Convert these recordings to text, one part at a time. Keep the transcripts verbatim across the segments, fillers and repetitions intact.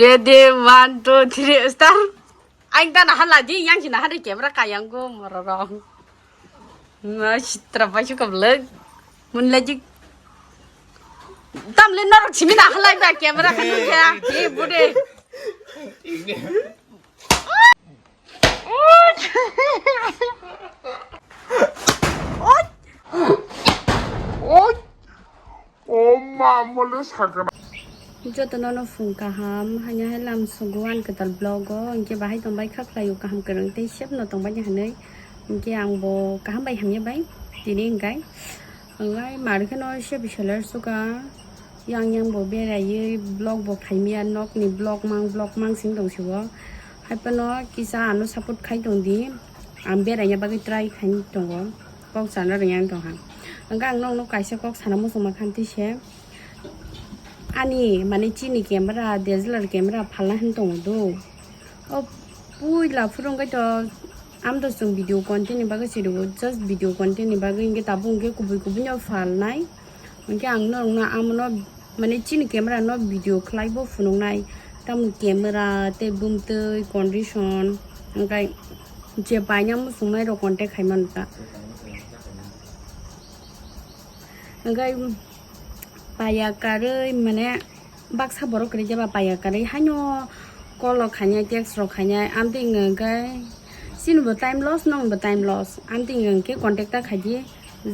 Ready, one, two, three, start. Ang ta naha laji, yang si naha de camera kayang go mororong. Ma sitra pai su kablek. Mun laji. Tam le norok simi naha lai ba camera kan ya. Ye bude. Jotono no phung kaham, hanya hai lam sugo ani kwtal vlog o, hinkhe bahai tongbai kha khlaio kaham kwrwng tei safe no tongbai ni hinwi, hinkhe ang bo kaham bai hamya bai tini hinkhe, hinkhe mar kheno safe seller suka, yang yang bo beraiwi vlog bo khaimya, nokni vlog mang vlog mang sing tong sio, hai phano kisa ano support khai tong di, ang beraina bagwi try khai tongo, kok sana rwngya tong ha, hinkhe ang nokno kaisa kok sana muchung ma khan twi se. Ani mane chini camera, D S L R camera phalna hin tongo do. O puila phuru wngkhe to, am to chwng video content ni bagwi se rwo, just video content ni bagwi wngkhe tabuk wngkhe kubui kubui no phalnai. Hinkhe ang norokno amono mane chini camera no video khlai bo phunuknai. Tamo camera tei bumtwi condition wngkhe je paina muchungnai rok contact khai mano ta. Hinkhe paya karwi mane baksa borok kwrwi jeba paya karwi haino call rok khainai text rok khainai amtwi wngkhe chini bo time loss nong bo time loss amtwi wngkhe contact ta khaidi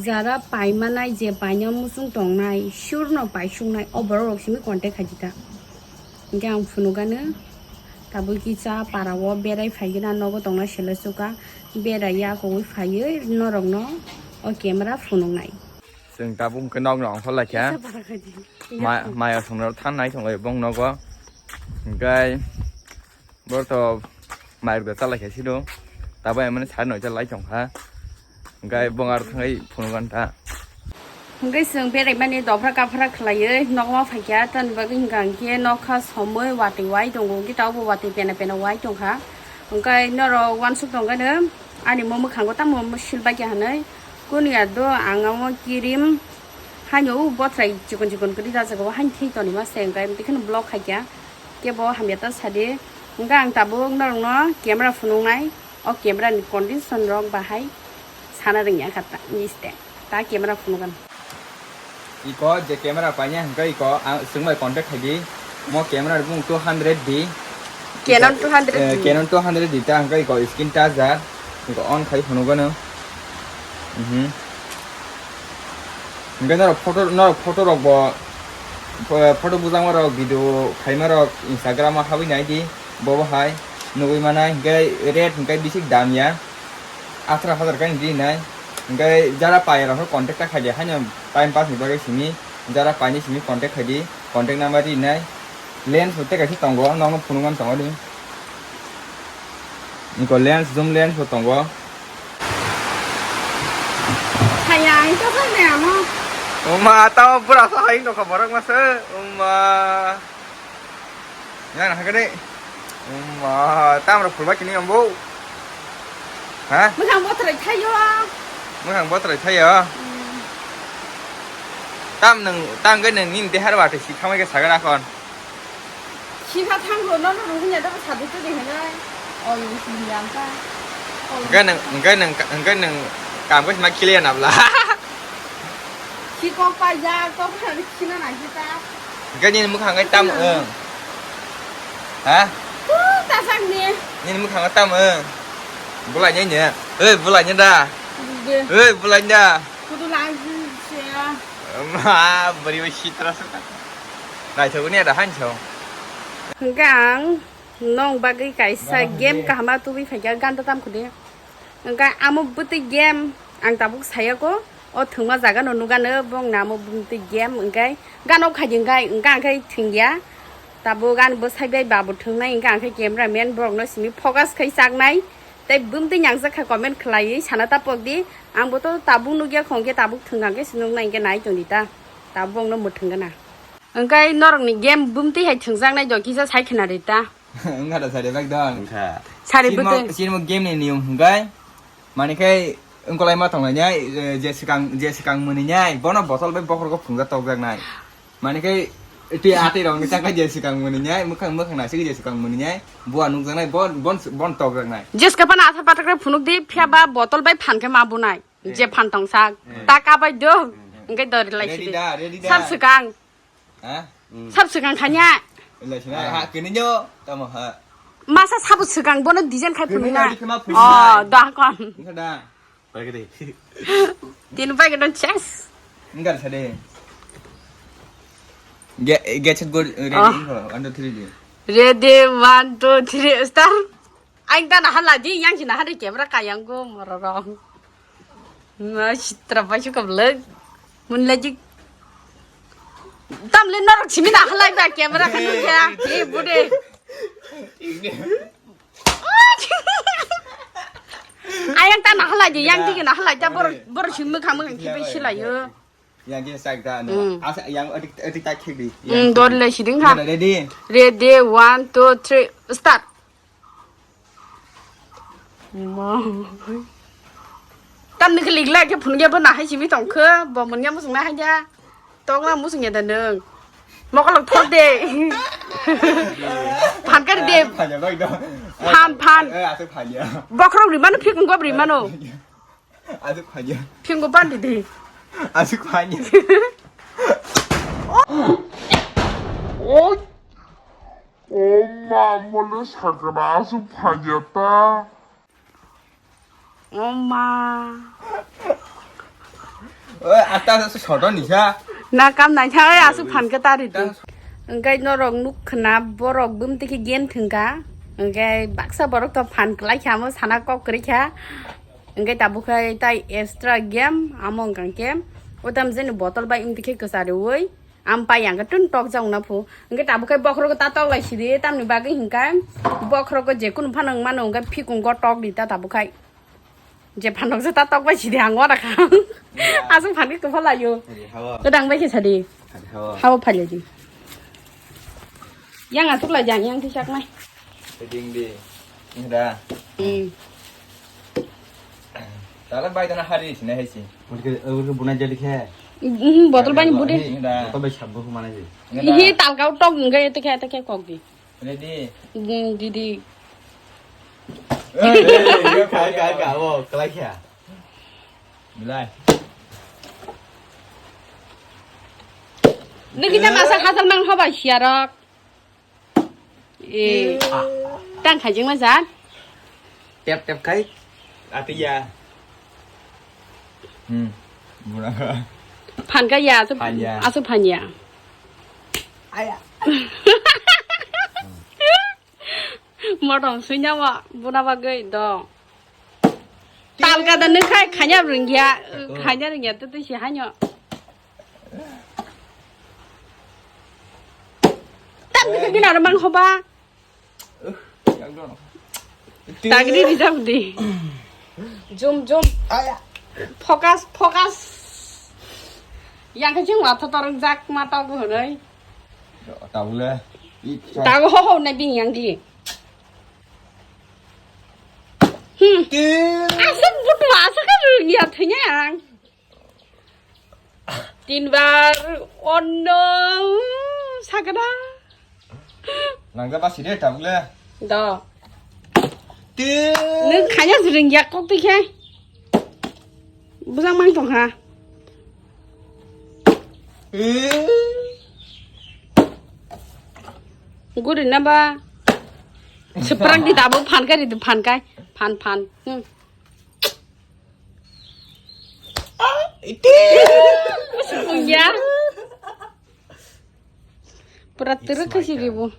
jara paimanai je paina muchung tongnai sure no paisuknai o borok rok simi contact khaidi ta. Hinkhe ang phunukgano tabuk kisa para o berai phaigena nogo tongna sele suka berai yakogwi phaiwi norokno o camera phunuknai. Chwng tabuk hwnkhe nokno ongkhorlaikha. Kisa para khaidi. Ma-, maya songrok thangnai thwngwi bong nogo. Hinkhe borok to mairok da chalaikha sino. Tabuk emani sari noita lai tongkha. Hinkhe bong aro thangwi phunukganta. Hinkhe chwng beraimani dophra kaphra khlaiwi nokma phaikha, tamni bagwi hinkha hinkhe nokha somwi watwi wai tongo, hinkhe tabukbo watwi pena pena wai tongkha. Hinkhe norok uansuk tongkhe no ani mo mwkhango tamo silbaikha hinwi. Kuniya do ang amo kirim haino o bothrai chikon chikon kwrwi rajak o haino thwi tonima se hinkhe tei kheno vlog khaikha. Kebo hamya ta sadi. Hinkhe ang tabuk norokno camera phunuknai. O camera ni condition rok bahai sana rwngya kha ta, ni ste. Ta camera phunukgano. Iko je camera paina hinkhe iko ang chwng bai contact khaidi. Mo camera ni bumung two hundred D. Canon two hundred D. Eh, Canon two hundred D ta hinkhe iko screen touch da. Iko on khai phunukgano. Mhm. Hinkhe norok photo, norok photo rok bo, pho-, photo bujangma rok, video khaima rok Instagram o habwi nai di, bo bo hai nugwi manai. Hinkhe rate hinkhe bisi dam ya, atharo hazar khe di nai. Hinkhe jara paya rok khe contact ta khai di, haino time pass ni bagwi simi, jara paini simi contact khai di, contact number ri nai. Lens bo tei kaisa tongo, nokno phunukmani tongo di. Iko lens, zoom lens bo tongo. Saya itu kan ya, mau. Uma, tamo pura sa hai no khabarak masa. Uma. Yang nak kade. Uma, tam ro phulba kini ambo. Ha? Mukhang bothrai thayo. Mukhang bothrai thayo. Hmm. Tam nang, tam ke nang nin dehar bate si khamai ke sagar akon. Sikha thangro no no rung ya da sadu tu de hinai. Oi, ui sing yang ka. Enggak nang, enggak nang, enggak nang kam ke sima kile na bla. Si kok pa ya, kok pa ni sina na kita. Enggak ni mukhang ke tam eh. Ha? Tu ta sang ni. Ni mukhang ke tam eh. Bulai nya nya. Eh, bulai nya da. Ge. Eh, bulai nya. Kudu lang si ya. Ma, bari bai sitra sa. Naithok ni ada hancho. Hwnkhe ang nong bagwi kaisa game kahama tubui phaikha, gan ta tam khudi. Hwnkhe amo bwtwi game ang tabuk sayako, o thwngma jaga no nugano bongni amo bwtwi game hwnkhe gano khaidi hwnkhe hwnkhe ang khe thwngya. Tabuk ani bwsai bai babu thwngnai hwnkhe ang khe camera man borokno simi focus khai chaknai. Tei bumtwi nangjakha comment khlaiwi sana ta pokdi. Ang bo to tabuk nukya khong khe tabuk thwngkha khe se nuknai hwnkhe nai tongdi ta. Tabuk bongno mwthwng gana. Hwnkhe norokni game bumtwi hai thwngjaknai do kisa sai khna ri ta. Wngkha da sari bag don. Wngkha. Sari bwtwi. Sirmo game ni niyom hwnkhe. Mani khe wngkolai ma tonglai nai, eh, je swkang, je swkang mwnwi nai, bono botol bai bokhorok phungjak tokjak nai. Mani khe Twi atwi rok ni chakha je swkang muni nyai, mwkhang mwkhang naisik je swkang muni nyai, bua nukjaknai, bon, bon, bon tokjaknai. Jeska pana athar pathar khe phunuk di, phiya ba botol bai phan khe ma bunai. Je phan tong sak, ta kabai do, hwnkhe dori lai sidi. Ready da, ready da. Sab swkang. Ha? Sab swkang khanya. Lai sina, ha, kini nyo, tamo ha. Masa sabo swkang, bono design khai phunuk na. Kini nyo, dikhe ma phunuk na. Oh, da kon. Wngkha da. Paikadi. Tin packet on chess. Enggak ada deh. Get, get set go ready. Oh. One, two, three, deh. Ready, one, two, three, start. Aing ta naha laji, yang si naha de camera kayang go mororong. Ma sitra pa su kablek. Mun laji. Tam le norok simi naha lai ba camera kanu ya. Ye bude. Ayang ta nahalai di, yang tigi nahalai ta bor, bor sing mwkhang mwkhang khibi silayo. Yang kisa sak ta no. Asa yang adik adik ta khik di. Hmm, dor le siding ha. Ready? Ready, one, two, three, start. Ma. Tam ni klik like phun ge bo nahai simi tong khe, bo mun ge musung nahai ja. Tokla musung ya da nung. Mokolok thok de. Phan kar de. Phanya bai do. Phan, phan. Eh, asuk phanya. Bokrok rimano, phikung gob rimano. Asuk phanya. Phikung gob phan di de. Asuk phanya. Oi. O ma, mole sakra asuk phanya ta. Oma. Oi, asta asta soto nisa. Na kam nai tha, oi, asuk phan khe tari di. Engkai norok nuk khna borok bum tiki gen thengka. Engkai baksa borok to phan klai kha mo sana kok kri kha. Engkai tabukhai tai extra game amo engkang ke. Otam jeni botol bai imtike kwchari oi. Am pai yang tun tok jang na phu. Engke tabuk kai bokhorok ta tok lai sidi, tamni bagwi hingkai bokhorok je kunu phano wng mano, engke phikung go tok di ta tabuk kai. Je phanok je ta tok bai sidi ang ora kha. Asung phan ke kupha layo. Ri hawa. Kedang bai ke sadi. Ri hawa. Hawa phalya di. Yang asuk lai jang yang tisak nai. Ding di. Ini dah. Hmm. Tala bai tana hari sini hai si. Mungkin urut bunai jadi khe. Hmm, botol bai bude. Ini dah. Botol bai sabbu mana sih? Ini talkau tok enggak itu kayak itu kayak kok di. Ready? Hmm, didi. Eh, eh, eh, kai, kai, kai, oh, kelai khe. Belai. Nung kita masa hasil mang hoba siarok. Eh, tang khajing ma jan. Tep tep khai. Ati ya. Hmm. Guna. Phan ka ya, asu phan ya. Asu phan ya. Aya. Modom sunya wa buna bagwi do. Talka da nung khai khanya ringya, khanya ringya tu tu si hanyo. Tam tu gina ramang hoba. Tagri rijak di. Jum jum. Focus focus. Yang kacing wa thotor jak mata gu honoi. Tabule. Tago ho ho na bing yang di. Hmm. Asuk butu asuk ka ya thanya ang. Tinbar, oh no, sakada. Nangga basi de tabule. Do. Nung khanya jering yak kok tikhe. Bujang mang tong ha. Guri na ba. Seprang di tabuk phan kai di phan kai. Phan phan. Hmm. Iti. Punya. Pura teruk kasi ribu.